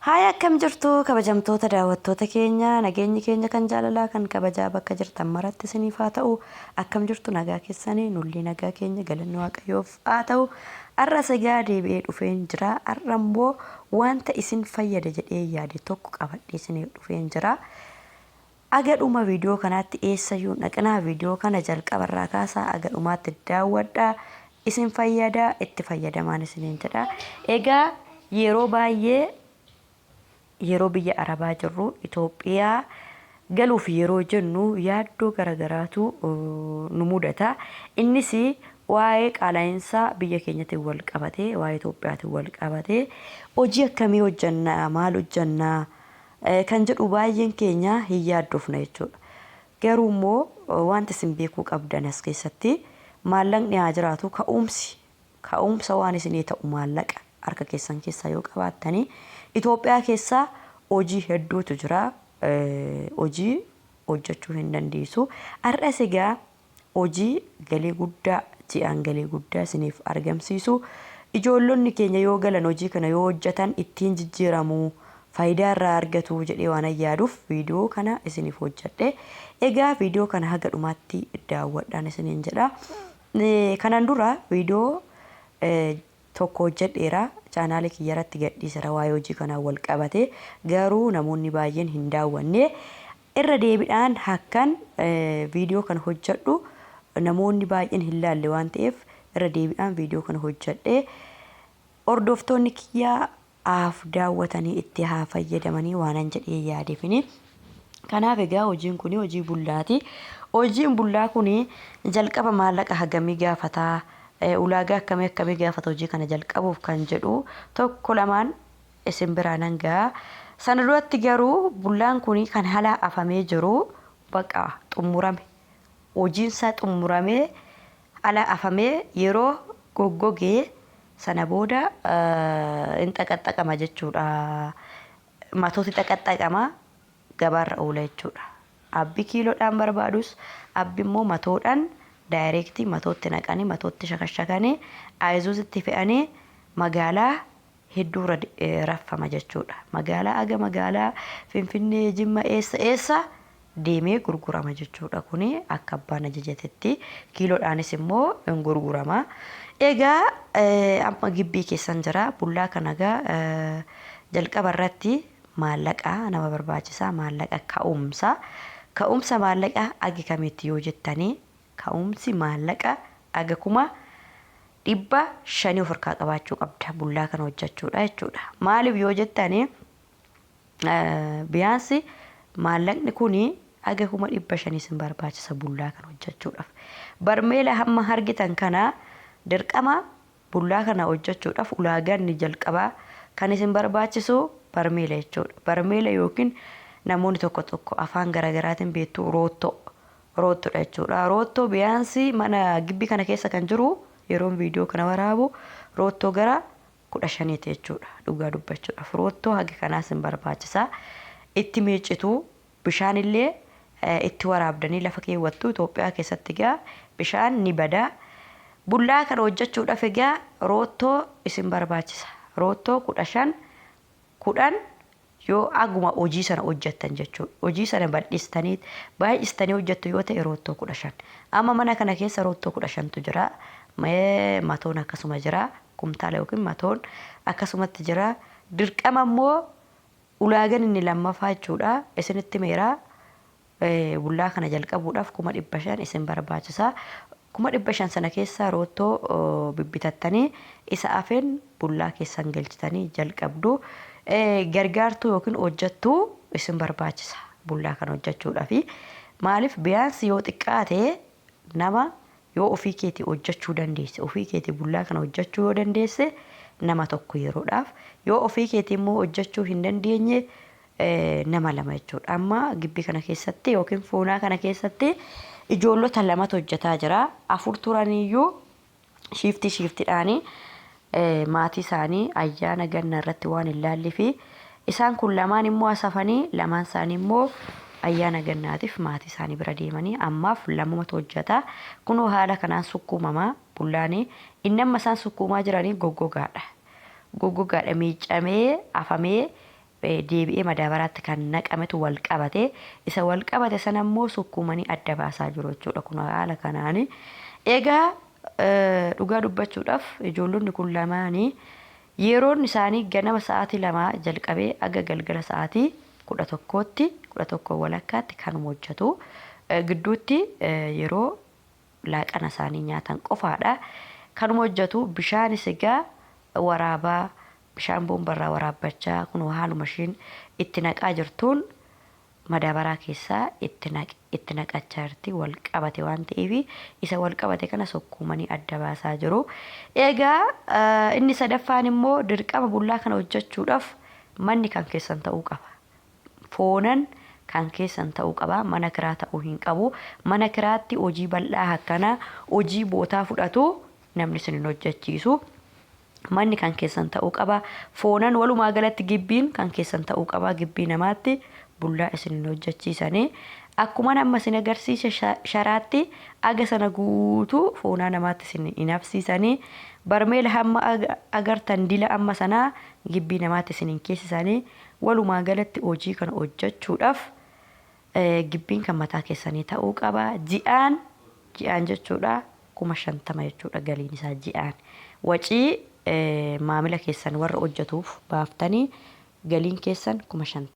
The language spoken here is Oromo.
Haaya akkam jirtu kabajamtoota daawwattoota keenya, nageenyi keenya kan jaalalaa kan kabajaa bakka jirtan maratti isiniif haa ta'u. Akkam jirtu, nagaa keessanii? Nullee nagaa keenya, galanni Waaqayyoof haa ta'u. Har'as egaa deebi'ee dhufeen jira. Har'a immoo wanta isin fayyada jedhee yaade tokko qabadhee isiniif dhufeen jira. Aga dhuma viidiyoo kanaatti eessayyuu hin dhaqinaa. Viidiyoo kana jalqabarraa kaasaa aga dhumaatti daawwadhaa, isin fayyada, itti fayyadamaan isiniin jedha. Egaa yeroo baay'ee yeroo biyya Arabaa jirru Itoophiyaa galuuf yeroo jennu yaaddoo garagaraatu nu mudata. Innis waa'ee qaala'insa biyya keenyatiin wal qabatee, waa'ee Itoophiyaatiin wal qabatee, hojii akkamii hojjannaa, maal hojjannaa kan jedhu baay'een keenya hin yaaddofna jechuudha. Garuu immoo wanti isin beekuu qabdan as keessatti, maallaqni haa jiraatu, ka'umsi ka'umsa waan isinii ta'u maallaqa harka keessan keessaa yoo qabaattanii, Itoophiyaa keessa hojii hedduutu jira. Hojii hojjechuu hin dandeessu. Har'as egaa hojii galii guddaa, ji'aan galii guddaa isiniif argamsiisu, ijoollonni keenya yoo galan hojii kana yoo hojjetan ittiin jijjiiramu, faayidaa irraa argatu jedhee waanan yaaduuf viidiyoo kana isiniif hojjedhe. Egaa viidiyoo kana haga dhumaatti daawwadhaan isiniin jedha. Kanan dura viidiyoo tokko hojjedheera, chaanaalii kiyya irratti gadhiisera waa'ee hojii kanaan wal qabate, garuu namoonni baay'een hin daawwanne. Irra deebiidhaan akkan viidiyoo kana hojjedhu namoonni baay'een hin laalle waan ta'eef irra deebiidhaan viidiyoo kana hojjedhe. Hordoftoonni kiyyaa haaf daawwatanii itti haa fayyadamanii waanan jedhee yaadeefini. Kanaaf egaa hojiin kun hojii bullaati. Hojiin bullaa kun jalqaba maallaqa hagamii gaafataa? Ulaagaa akkamii akkamii gaafata hojii kana jalqabuuf kan jedhu tokko lamaan isin biraa nan ga'a. Sana duratti garuu bullaan kun kan halaa afamee jiru baqa xumurame. Hojiin isaa xumuramee ala afamee yeroo goggogee sana booda hin xaqaxaqama jechuudha. Matooti xaqaxaqama, gabaarra oola jechuudha. Abbi kiiloodhaan barbaadus, abbi immoo matoodhaan daayireektii matootti naqanii, matootti shakashakanii, ayizuuzitti fe'anii magaalaa hedduurra raffama jechuudha. Magaalaa aga magaalaa Finfinnee, Jimma, eessa eessa deemee gurgurama jechuudha. Kuni akka abbaan ajajatetti kiiloodhaanis immoo hin gurgurama. Egaa amma gibbii keessan jira. Bullaa kana egaa jalqaba irratti maallaqa nama barbaachisa. Maallaqa ka'umsa. Ka'umsa maallaqa agi kamitti yoo jettanii, ka'umsi maallaqa aga 500,000 of harkaa qabaachuu qabda bullaa kana hojjechuudha jechuudha. Maaliif yoo jettanii, biyaansi maallaqni kuni aga 500,000 isin barbaachisa bullaa kana hojjechuudhaaf. Barmeela hamma argitan kana dirqama bullaa kana hojjechuudhaaf ulaagaan inni jalqabaa kan isin barbaachisu barmeela jechuudha. Barmeela yookiin namoonni tokko tokko afaan garaagaraatiin beektu roottoo. Roottoodha jechuudha. Roottoo biyaansi mana gibbii kana keessa kan jiru yeroon viidiyoo kana waraabu roottoo gara 15ti jechuudha. Dhugaa dubbachuudhaaf roottoo haga kanaas hin barbaachisa. Itti miiccitu, bishaan illee itti waraabdanii lafa keewwattu. Itoophiyaa keessatti egaa bishaan ni bada. Bullaa kana hojjechuudhaaf egaa roottoo isin barbaachisa. Roottoo 15, 10 yoo aguma hojii sana hojjettan jechuudha. Hojii sana bal'istanii baay'istanii hojjettu yoo ta'e roottoo 15. Amma mana kana keessa roottoo 15tu jira. Matoon akkasuma jira. Kumtaala yookiin matoon akkasumatti jira. Dirqama immoo ulaagan inni lammaffaa jechuudha. Isinitti meera, bullaa kana jalqabuudhaaf 500,000 isin barbaachisa. 500,000 sana keessaa roottoo bibbitattanii isa hafeen bullaa keessan galchitanii jalqabdu. Gargaartuu yookiin hojjettuu isin barbaachisa bullaa kana hojjechuudhaaf. Maaliif, biyaansi yoo xiqqaate nama yoo ofii keetii hojjechuu dandeesse, ofii keetii bullaa kana hojjechuu yoo dandeesse, nama tokko yeroodhaaf, yoo ofii keetii immoo hojjechuu hin dandeenye nama lama jechuudha. Amma gibbii kana keessatti yookiin foonaa kana keessatti ijoollota lamatu hojjetaa jira. Afur turaniyyuu shiiftii shiiftiidhaanii maatii isaanii ayyaana ganna irratti waan hin laallefi isaan kun lamaan immoo asafanii, lamaan isaanii immoo ayyaana gannaatiif maatii isaanii bira deemanii ammaaf lamumatu hojjeta. Kunoo haala kanaan sukkuumama bullaanii. Inni amma isaan sukkuumaa jiranii goggogaadha. Goggogaadha, miicamee afamee. deebi'ee madaabaraatti kan naqametu wal qabate. Isa wal qabate sana immoo sukkuumanii adda baasaa jiru jechuudha. Kun haala kanaani. Egaa dhugaa dubbachuudhaaf ijoollonni kun lamaanii yeroon isaanii ganama sa'aatii 2 jalqabee aga galgala sa'aatii 11tti 11 walakkaatti kanuma hojjetu. Gidduutti yeroo laaqana isaanii nyaatan qofaadha. Kanuma hojjetu bishaanis egaa waraabaa bishaan boombarraa waraabbachaa kunoo haaluma ishiin itti naqaa jirtuun madaabaraa keessaa itti itti naqachaa jirti wal qabate waan ta'eef isa wal qabate kana sukkuumanii adda baasaa jiru. Egaa inni sadaffaan immoo dirqama bullaa kana hojjechuudhaaf manni kan keessan ta'uu qaba. Foonan kan keessan ta'uu qaba. Mana kiraa ta'uu hin qabu. Mana kiraatti hojii bal'aa akkanaa hojii bootaa fudhatu namni isin hin hojjechiisu. Manni kan keessan ta'uu qaba. Foonan walumaa galatti gibbiin kan keessan ta'uu qaba. Gibbii namaatti bullaa isin hin hojjechiisanii. Akkuman amma isin agarsiise sharaatti aga sana guutuu foonaa namaatti isin hin hafsiisanii. Barmeela hamma agartan dila amma sanaa gibbii namaatti isin hin keessisanii. Walumaa galatti hojii kana hojjechuudhaaf gibbiin kan mataa keessanii ta'uu qaba. Ji'aan ji'aan jechuudha 50,000 jechuudha galiin isaa ji'aan. Wacii maamila keessan warra hojjetuuf baaftanii galiin keessan 50,000.